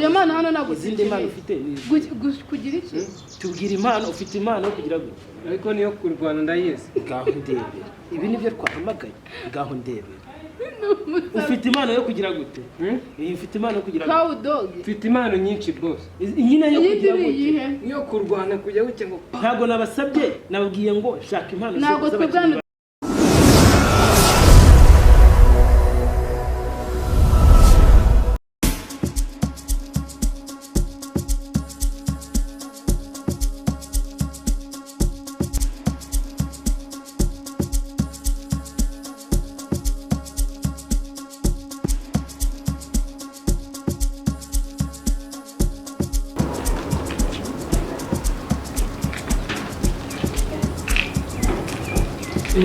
Iyo mpano hano ntabwo Izindi mpano zikeneye. ufite ni izi. Kugira iki? Tubwira impano ufite, impano yo kugira gutya. Ariko niyo kurwana ndayizi. Ngaho ndebera, ibi nibyo twahamagaye. Ngaho ndebera, ufite impano yo kugira gute? Iyi ufite impano yo kugira gute? Cow dog. Mfite impano nyinshi bose. Nyine yo Iyi kugira ni gute? iyihe? Niyo kurwana, kujya gutya ngo pa. Ntabwo nabasabye, nababwiye ngo shaka impano Ntabwo twebwe z'abakinnyi. hano.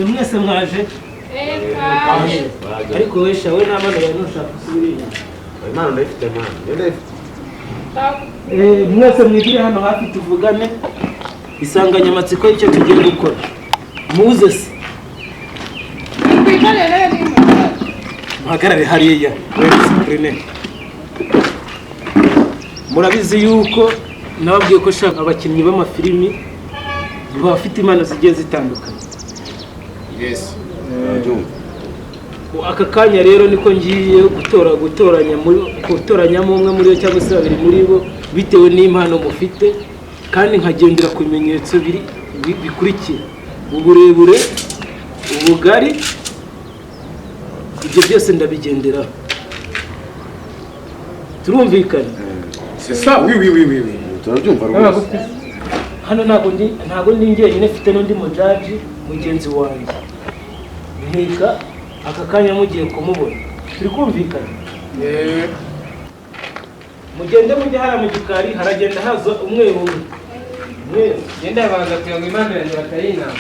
Mwese mwaje, ariko we sha, we nta mpano yawe, ntushaka usubira inyuma. Impano ndayifite, impano niyo ndayifite. Mwese mwigire hano hafi tuvugane insanganyamatsiko y'icyo tugiye gukora. Muze se. Twicare rero ni Muhagarare hariya we discipline. Murabizi yuko nababwiye ko shaka abakinnyi b'amafilimi bafite impano zigiye zitandukanye. Yes, urabyumva. Aka kanya rero niko ngiye gutora, gutoranya muri gutoranyamo umwe muri bo cyangwa se babiri muri bo bitewe n'impano mufite, kandi nkagendera ku bimenyetso biri bikurikira: uburebure, ubugari, ibyo byose ndabigenderaho. Turumvikana? C'est ça, oui, oui, oui, oui, oui, turabyumva rwose. Hano ntabwo ndi njyenyine, mfite n'undi mujaji mugenzi wanjye. Nkeka aka kanya mugiye kumubona. Turi kumvikana? Mugende mujye hariya mu gikari, haragenda haza umwe umwe umwe. Ngenda yabanza kugira ngo impano yanjye batayinama.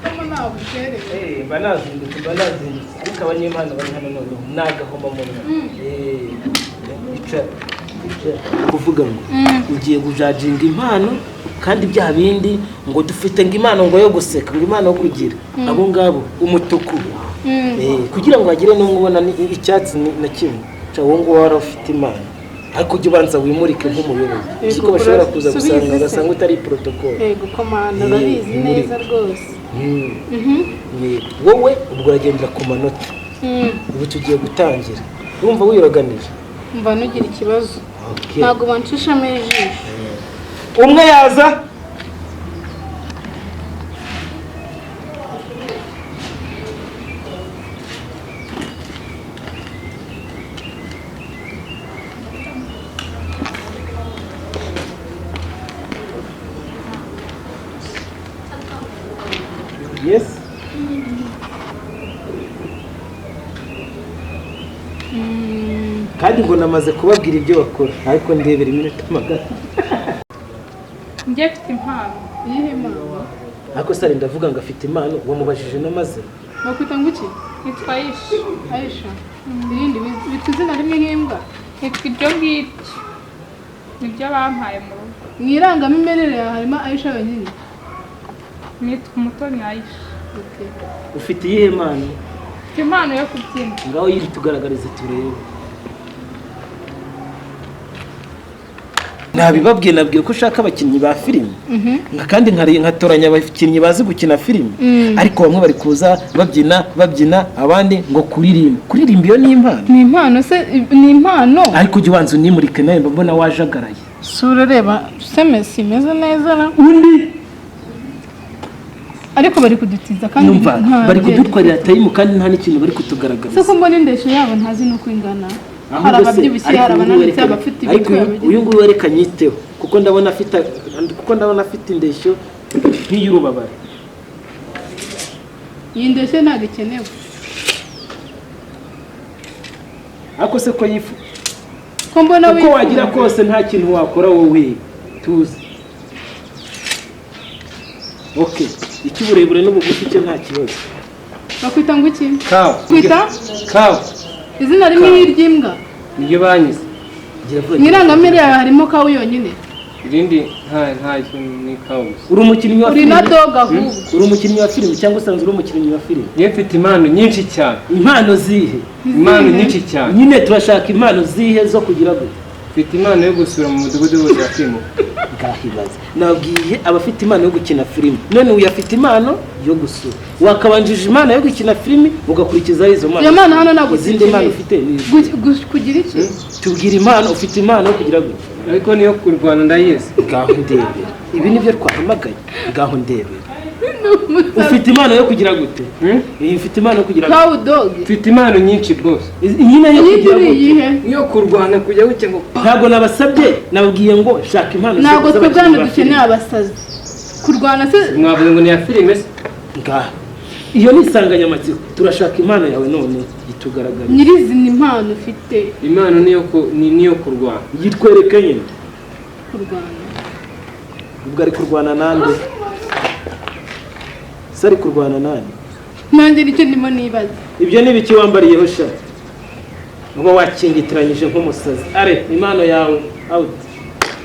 Kama ntabwo ukerewe. Mba nazindutse, mba nazindutse, ariko abanyempano bari hano noneho ni agahomamunwa. Icara, icara. Kuvuga ngo ugiye kujajinga impano, kandi bya bindi ngo dufite, ngo impano ngo yo guseka, ngo impano yo kugira abo ngabo umutuku. Kugira ngo hagire n'umwe ubona ni icyatsi na kimwe. Ca wowe nguwo wari ufite impano, ariko ujye ubanza wimurike nk'umuyobozi. Uzi ko bashobora kuza Subizi gusanga se. bagasanga utari protocol. Yego komanda, urabizi neza rwose. Yego. Wowe ubwo uragendera ku manota. Ubu tugiye gutangira. Urumva wiroganije? Mva nugira ikibazo. Okay. Ntabwo banshishamo ijisho. Umwe yaza. Yes. Kandi ngo namaze kubabwira ibyo bakora, ariko ndebera iminota 100. Njye mfite impano. Iyihe mpano? Ariko sare, ndavuga ngo afite impano, wamubajije n'amazina. Bakwita ngo iki? Nitwa Aisha. Aisha. Irindi witwa izina rimwe nk'imbwa? Nitwa ibyo ngibyo, nibyo bampaye mu rugo. Mu irangamimerere yawe harimo Aisha wenyine? Nitwa Umutoni Aisha. Okay. Ufite iyihe mpano? Mfite impano yo kubyina. Ngaho yiri tugaragarize turebe. Nabibabwiye, nabwiye ko ushaka abakinnyi ba filime. Kandi nkatoranya abakinnyi bazi gukina filime, ariko bamwe bari kuza babyina babyina, abandi ngo kuririmba kuririmba. Iyo ni impano? Ni impano se? Ni impano? Ariko ujya ubanza unimurike nawe, mba mbona wajagaraye. Sura, reba semesi imeze neza na Undi. Ariko bari kudutiza kandi. Numva bari byerekezo. kudutwarira time kandi nta n'ikintu bari Se kutugaragariza. ko mbona indeshyo yabo ntazi n'uko ingana. Hari Ahubwo se, ababyibushye, ariko hari uyu nguyu abananutse, abafite ariko imitwe, uyu nguyu reka nyiteho, kuko ndabona afite indeshyo nk'iy'urubabare. Iyi ndeshyo ntabwo ikenewe. Ariko se ko yifu Ko mbona uko wagira wifunze. kose nta kintu wakora wowe, tuzi. Okay, icy'uburebure n'ubugufi cyo nta kibazo. Bakwita ngo iki? Kawa. Kwita? Kawa. Izina rimwe nk'iry'imbwa? Niryo banyize. Gira vuba. Mu irangamimerere yawe harimo kawu yonyine? Irindi nta kintu ni kawu gusa. Uri umukinnyi wa Uri filime? na dog ahubwo. Uri umukinnyi wa filime cyangwa usanzwe uri umukinnyi wa filime? Njye mfite impano nyinshi cyane. Impano zihe? Impano nyinshi cyane. Nyine turashaka impano zihe zo kugira gute? Mfite impano yo gusura mu mudugudu wose bakimuka. Ngahibaza, nabwiye abafite impano yo gukina filime, none uyu afite impano yo gusura. Wakabanjije impano yo gukina filime ugakurikizaho izo mpano. Iyo mpano hano ntabwo Izindi mpano tuzikeneye. ufite ni izi. Kugira iki? Tubwira impano ufite, impano yo kugira gute? Ariko niyo kurwana ndayizi. Ngaho ndebera, ibi nibyo twahamagaye. Ngaho ndebera, ufite impano yo kugira gute? Iyi ufite impano yo kugira gute? Kawu dog. Mfite impano nyinshi bose. Nyine yo Iyi kugira turi gute? iyihe? Niyo kurwana kujya bucya ngo pa. Ntabwo nabasabye, nababwiye ngo shaka impano Ntabwo twebwe z'abakinnyi hano ba dukeneye filime. abasazi. Kurwana se? Mwavuze ngo ni iya filime se? Ngaha iyo ni insanganyamatsiko, turashaka impano yawe none itugaragara. Nyirizina impano ufite. Impano niyo niyo kurwana. Yitwereke nyine. Kurwana. Ubwo ari kurwana nande se? Ari kurwana nande? Nanjye nicyo ndimo nibaza. Ibyo ni ibiki wambariyeho sha? Uba wakingitiranyije nk'umusazi. Are impano yawe out.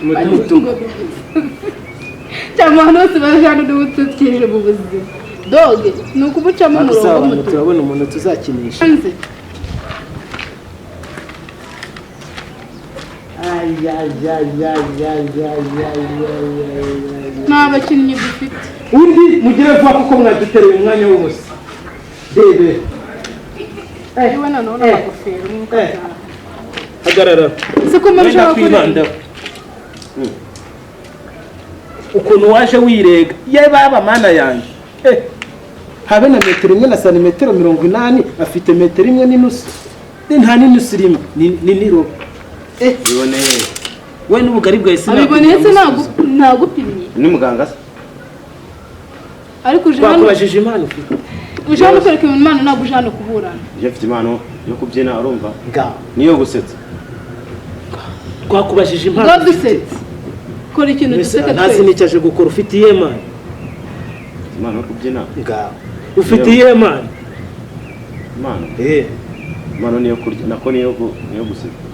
Umutuku. Cyangwa ahantu hose baje hano n'ubu mu buzima. Dog ni ukumucamo Ariko si umurongo abantu, w'umutuku. turabona umuntu tuzakinisha. Hanze. Nta bakinnyi dufite. Undi mugire vuba kuko mwadutereye umwanya w'ubusa. Debe. Yewe noneho n'amagofero nk'uko byaba. Hagarara. Se ko Wenda murushaho kwibandaho ukuntu waje wirega ye baba mana yanjye. Habe na metero imwe na santimetero 80, afite metero imwe n'inusu. Nta n'inusu irimo, ni nirobo. Biboneye. We n'ubugari bwawe. Abiboneye se? Nagupimye. Ni muganga se? Ariko uje hano Twakubajije impano ufite. Uje hano kwereka impano, ntabwo uje hano kuburana. Njye mfite impano yo kubyina, urumva? Ngaho. Niyo gusetsa. Twakubajije impano Ngo ufite. dusetse, kora ikintu Mbese duseke ntazi twese. n'icyo aje gukora. Ufite iyihe mpano? Mfite impano yo kubyina. Ngaho, ufite iyihe mpano? Impano. Impano niyo kurya, nako niyo gusetsa.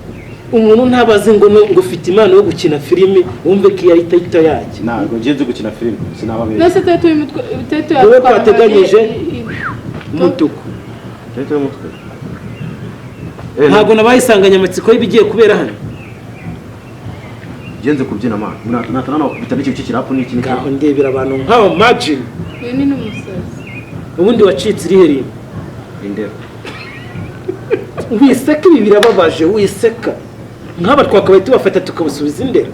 Umuntu ntabazi ngo ngo ufite impano yo gukina filime, wumve ko iyo ari title yacyo. Ntabwo ngiye nzi gukina filime, sinababeshya. Nose tete w'imitwe tete. Wowe twateganyije umutuku. Tete y'umutwe. Ntabwo nabaye insanganyamatsiko y'ibigiye kubera hano. Ngiye nzi kubyina man. Natana nakubita n'iki cy'ikirapu n'iki n'iki. Ngaho ndebera abantu nk'aba majini. Uyu ni n'umusazi. Ubundi wacitse irihe rimwe? Indero. Wiseka, ibi birababaje, wiseka. Nk'aba twakabaye tubafata tukabasubiza indera,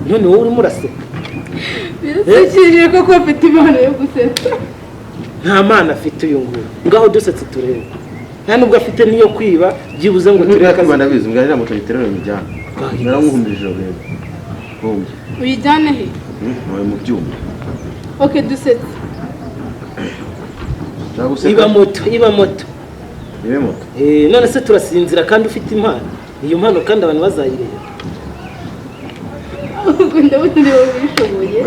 none wowe urimo uraseka. Birasekeje koko, afite impano yo gusetsa. Nta mana afite uyu nguyu. Ngaho dusetse turebe. Nta nubwo afite n'iyo kwiba byibuze ngo turebe akazi. Rwanda bizi mbwa iriya moto yiterera imijyana. Naramuhumirije rero. Wowe. Uyijyane he? Wawe mu byuma. Ok, dusetse. Ushaka guseka? Iba moto, iba moto. Ibe moto. None se turasinzira kandi ufite impano? Iyo mpano kandi abantu bazayireba. Ubwo ndabona niba ubishoboye.